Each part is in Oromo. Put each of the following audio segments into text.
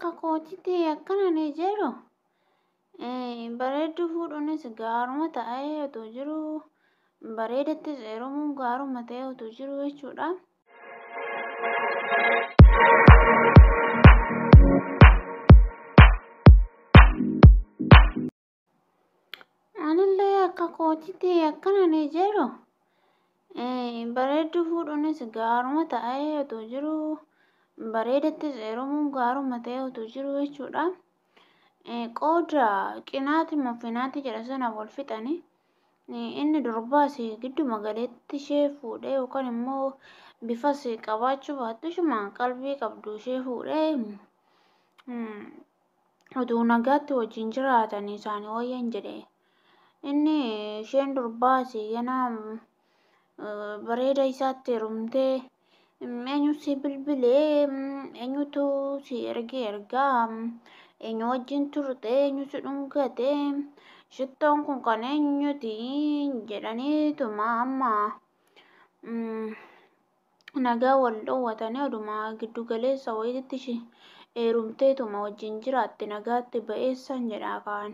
akka kootitti akkana ni jedhu bareedduu fuudhuunis gaaruma ta'ee otoo jiruu bareedattis heerumuun gaaruma ta'ee otoo jiruu jechuudha. Anillee akka kootitti akkana ni jedhu bareedduu fuudhuunis gaaruma ta'ee otoo jiruu bareedattis heerumuun gaaruma ta'ee otoo jiruu jechuudha. Qooda qinaati moo finaati jedha sana wal fixanii inni durbaas gidduma galeetti ishee fuudhee yookaan immoo bifas qabaachuu baattu ishuma qalbii qabdu ishee fuudhee utuu nagaatti wajjin jiraatanii isaanii wayyan jedhe. Inni isheen durbaas ganaa bareeda isaatti heerumtee eenyu si bilbilee, eenyutu si erge ergaa, eenyu wajjin turte, eenyu si dhungate, shittoon kun kan eenyuti jedhaniituma amma nagaa wal dhoowwatanii oduma giddu galeessa wayiitti heerumteetuma wajjin jiraatte nagaatti ba'eessan jedha kaan.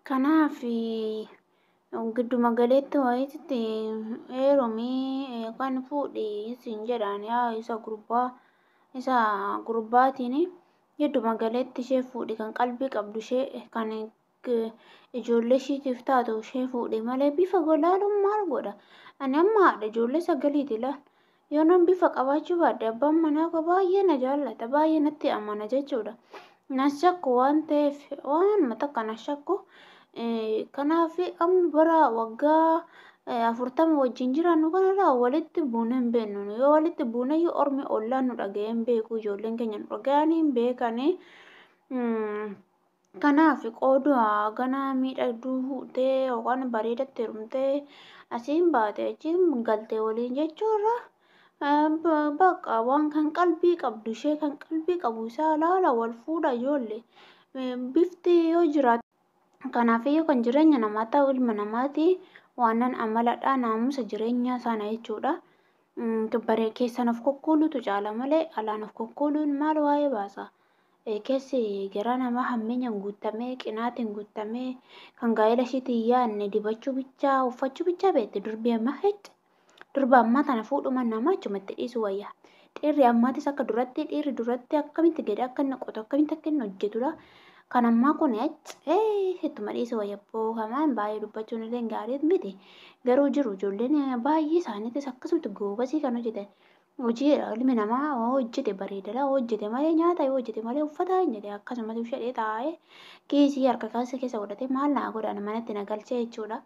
Kanaaf gidduma galeetti wayiitti heerumii yookaan fuudhii siin jedhaan yaa isa gurbaa isa gurbaatiin gidduma galeetti ishee fuudhi kan qalbii qabdu ishee kan ijoollee ishiitiif taatu ishee fuudhi malee bifa golaaluun maal godha? Ani amma haadha ijoollee sagaliiti laal. Yoo nan bifa qabaachuu baadhe abbaan manaa koo baay'ee na jaallata, baay'ee natti amana jechuudha. Na shakku waan ta'eef waanuma takka na shakku. Kanaaf amma bara waggaa 40 wajjin jiraannu kanarraa walitti buunee hin beeknu. Yoo walitti buune iyyuu ormi ollaan nu dhaga'ee hin beeku, ijoolleen keenya nu dhaga'anii hin beekanii. Kanaaf qooda ganaa miidhagduu fuutee yookaan bareedatti heerumtee asiin baate achiin galte waliin jechuurra bakka waan kan qalbii qabdu ishee kan qalbii qabu isaa laala wal fuudha ijoollee. Bifti yoo jiraate kanaafiyyuu kan jireenya namaa ta'u ilma namaati waanan amaladha naamusa jireenyaa sana jechuudha. Keessan of kokkooluutu caala malee alaan of kokkooluun maal waa'ee baasa? Keessi garaa namaa hammeenyaan guutamee qinaatiin guutamee kan gaa'ela isheetti hin yaadne dibachuu bichaa uffachuu bichaa beekti durbi ammaa hecca. Durba ammaa tana fuudhuma namaa achumatti dhiisu wayya. Dhiirri ammaatis akka duratti dhiirri duratti akkamitti gadi akka inni qotu akkamitti akka inni hojjetudha. Kan ammaa kun ittuma dhiisu wayya bookamaan baay'ee dubbachuun illee gaarii miti. Garuu jiru ijoolleen baay'ee isaaniitis akkasumatti goobasii kan hojjetan. Hojii ilmi namaa hojjete bareedala hojjete malee nyaata yoo hojjete malee uffata hin jedhe akkasumas uffadhee taa'ee kiisii harka keessa keessa godhatee maal naa godhan manatti na galchee jechuudha.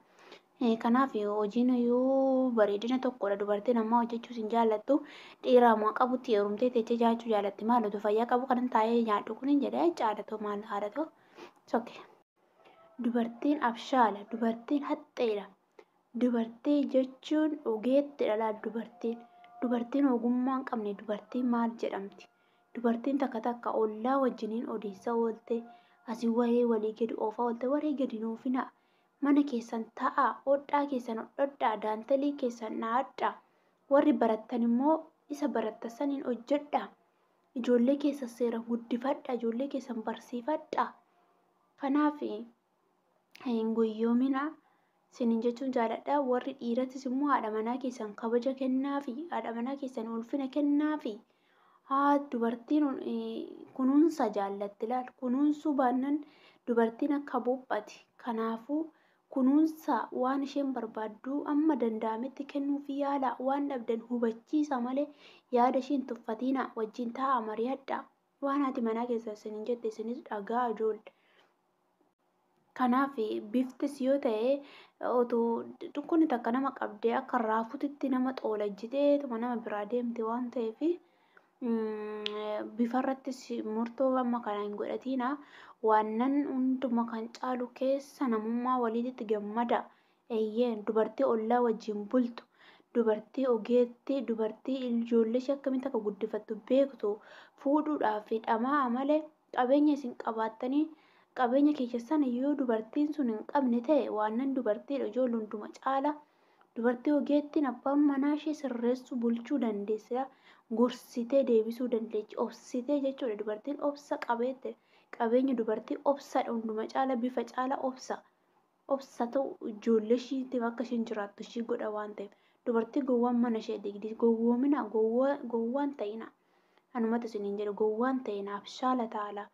Kanaaf hojiin iyyuu bareedina tokkodha. Dubartiin ammaa hojjechuus hin jaallattu. Dhiira ammaa qabutti heerumtee teessee jiraachuu jaallatti. Maal otoo fayyaa qabu kanan taa'ee nyaadhu kun hin jedhee haadhatoo maal haadhatoo sokke. Dubartiin abshaala. Dubartiin haxxeedha. Dubartii jechuun ogeettidha laal dubartiin. Dubartiin ogummaa hin qabne dubartiin maal jedhamti? Dubartiin takka takka ollaa wajjiniin odeessaa oolte asii waree walii gadi oofaa oolte waree gadi hin oofinaa. Mana keessan taa'aa, hodhaa keessan hodhadhaa, daantalii keessan dhahadhaa. Warri barattan immoo isa barattan saniin hojjedhaa. Ijoollee keessan seera guddifadhaa, ijoollee keessan barsiifadhaa. Kanaaf hin goyyoominaa isiniin jechuun jaaladha. Warri dhiiratis immoo haadha manaa keessan kabaja kennaafi, haadha manaa keessan ulfina kennaafi. Haa dubartiin kunuunsa jaallatti laal. Kunuunsuu baannaan dubartiin akka bophati. Kanaafuu kunuunsa waan isheen barbaaddu amma danda'ametti kennuufi yaala waan dhabdan hubachiisa malee yaada ishee hin tuffatinaa wajjin taa'aa mari'adhaa. Waan haati manaa keessan isiniin jette isinis dhagaa ijoollee. Kanaaf biftis yoo ta'e otoo dhukkubni takka nama qabdee akka raafuutitti nama xoolajjiteetuma nama biraa deemte waan ta'eef bifarrattis murtoo amma kana hin godhatina. Waannan hunduma kan caalu keessa namummaa waliitti gammada. Eeyyee dubartii ollaa wajjin bultu, dubartii ogeettii, dubartii ijoollee ishee akkamitti akka guddifattu beektu fuudhuudhaaf dhama'aa malee qabeenya isin qabaattanii qabeenya keessa sana yoo dubartiin sun hin qabne ta'e waannan dubartiidha ijoollee hunduma caala. Dubartii ogeettiin abbaan manaa ishee sirreessuu bulchuu dandeessi. Gorsitee deebisuu dandeechi. Obsitee jechuudha dubartiin obsa qabeette. Qabeenya dubartii obsadha hunduma caala bifa caala obsa. Obsa ta'u ijoollee ishiitiif akka isheen jiraattu ishii godha waan ta'eef. Dubartii gowwaan mana ishee diigdi. Gowwoomina gowwaan ta'ina. Anumatu isiniin jedhu gowwaan ta'ina abshaala taala.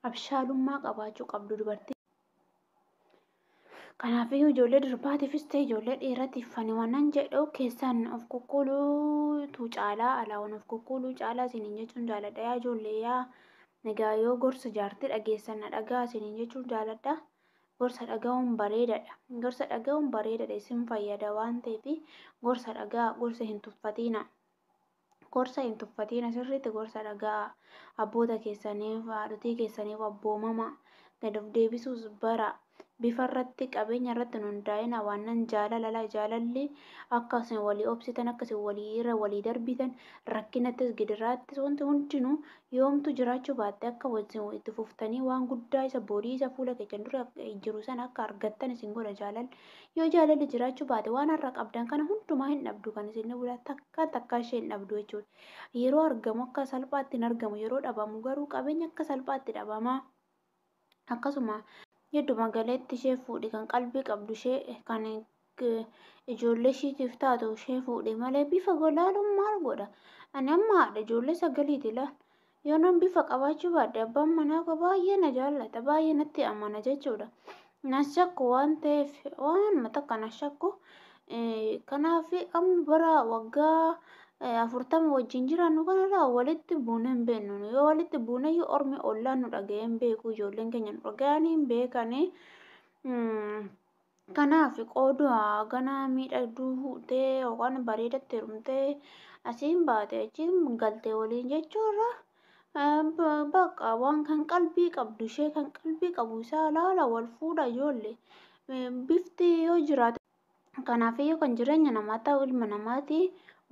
Abshaalummaa qabaachuu qabdu dubartii. Kanaafiyyuu ijoollee durbaatiifis ta'e ijoollee dhiiratiif ani waanan jedhu keessaan of kukkuuluutu caalaa alaan of kukkuuluu caalaa isiniin jechuun jaaladha. Yaa ijoollee yaa egaa yoo gorsa jaartii dhageessan na dhagaa isiniin jechuun jaaladha. Gorsa dhaga'uun bareedaadha. Gorsa dhaga'uun bareedaadha isin fayyada waan ta'eef gorsa dhagaa gorsa hin tuffatiina. Gorsa hin tuffatiina sirriitti gorsa dhagaa abboota keessaniif haadhotii keessaniif abboomama gad of deebisuus bara. Bifa irratti qabeenya irratti hin hundaa'ina waan jaalala jaalalli akka isin walii obsitan akka isin walii irra walii darbitan rakkinattis gidiraattis wanti hundinuu yoomtu jiraachuu baatte akka isin itti fuftanii waan guddaa isa borii isa fuula keessan dura jiru sana akka argattan isin godha jaalalli. Yoo jaalalli jiraachuu baate waan har'a qabdan kana hundumaa hin dhabdu kan isin bula takka takka ishee hin dhabdu jechuudha. Yeroo argamu akka salphaatti hin argamu yeroo dhabamu garuu qabeenya akka salphaatti dhabama. Akkasuma gidduma galeetti ishee fuudhi kan qalbii qabdu ishee kan ijoollee ishiitiif taatu ishee fuudhi malee bifa golaaluun maal godha? Ani amma haadha ijoollee sagaliiti laal. Yoo nan bifa qabaachuu baadhe abbaan manaa koo baay'ee na jaallata baay'ee natti amana jechuudha. Na shakku waan ta'eef waan takka na shakku. Kanaaf amma bara waggaa 40 wajjin jiraannu kanarraa walitti buunee hin beeknu. Yoo walitti buune iyyuu ormi ollaan nu dhaga'ee hin beeku. Ijoolleen keenya nu dhaga'anii hin beekani. Kanaaf qoodu ganaa miidhagduu fuutee yookaan bareedatti heerumtee asiin baate achiin galtee waliin jechuurra bakka waan kan qalbii qabdu ishee kan qalbii qabu isaa laala wal fuudha ijoollee. Bifti yoo jiraate kanaafiyyuu kan jireenya namaa ta'u ilma namaati.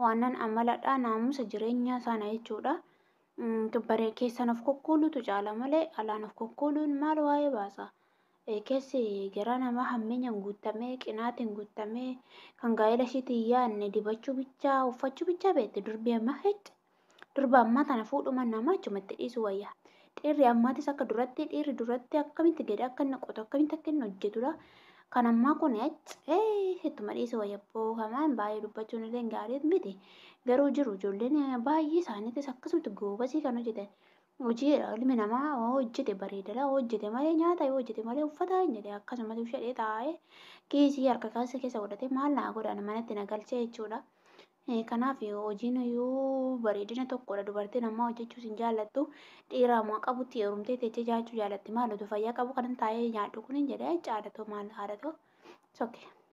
Waanan amaladha naamusa jireenya sana jechuudha. Baree keessan of kukkuulutu caala malee alaan of kukkuuluun maal waa'ee baasa? Keessi garaa namaa hammeenyaan guutamee qinaatiin guutamee kan gaa'ela ishiitti hin yaadne dibachuu bichaa uffachuu bichaa beekte durbi ammaa hecca. Durba ammaa tana fuudhuma namaa achumatti dhiisu wayya. Dhiirri ammaatis akka duratti dhiirri duratti akkamitti gadi akka inni qotu akkamitti akka inni hojjetudha. Kan ammaa kun ittuma dhiisu wayya bookamaan baay'ee dubbachuun illee gaarii miti. Garuu jiru ijoolleen baay'ee isaaniitis akkasumatti goobasii kan hojjetan. Hojii ilmi namaa hojjete bareedala hojjete malee nyaata yoo hojjete malee uffata hin jedhe akkasumas fedhee taa'ee kiisii harka keessa keessa godhatee maal naa godhan manatti na galchee jechuudha. Kanaaf hojiin iyyuu bareedina tokkodha. Dubartiin ammaa hojjechuus hin jaallattu. Dhiira ammaa qabutti heerumtee teessee jiraachuu jaallatti. Maal otoo fayyaa qabu kanan taa'ee nyaadhu kun hin jedhee haadhatoo maal haadhatoo sokke.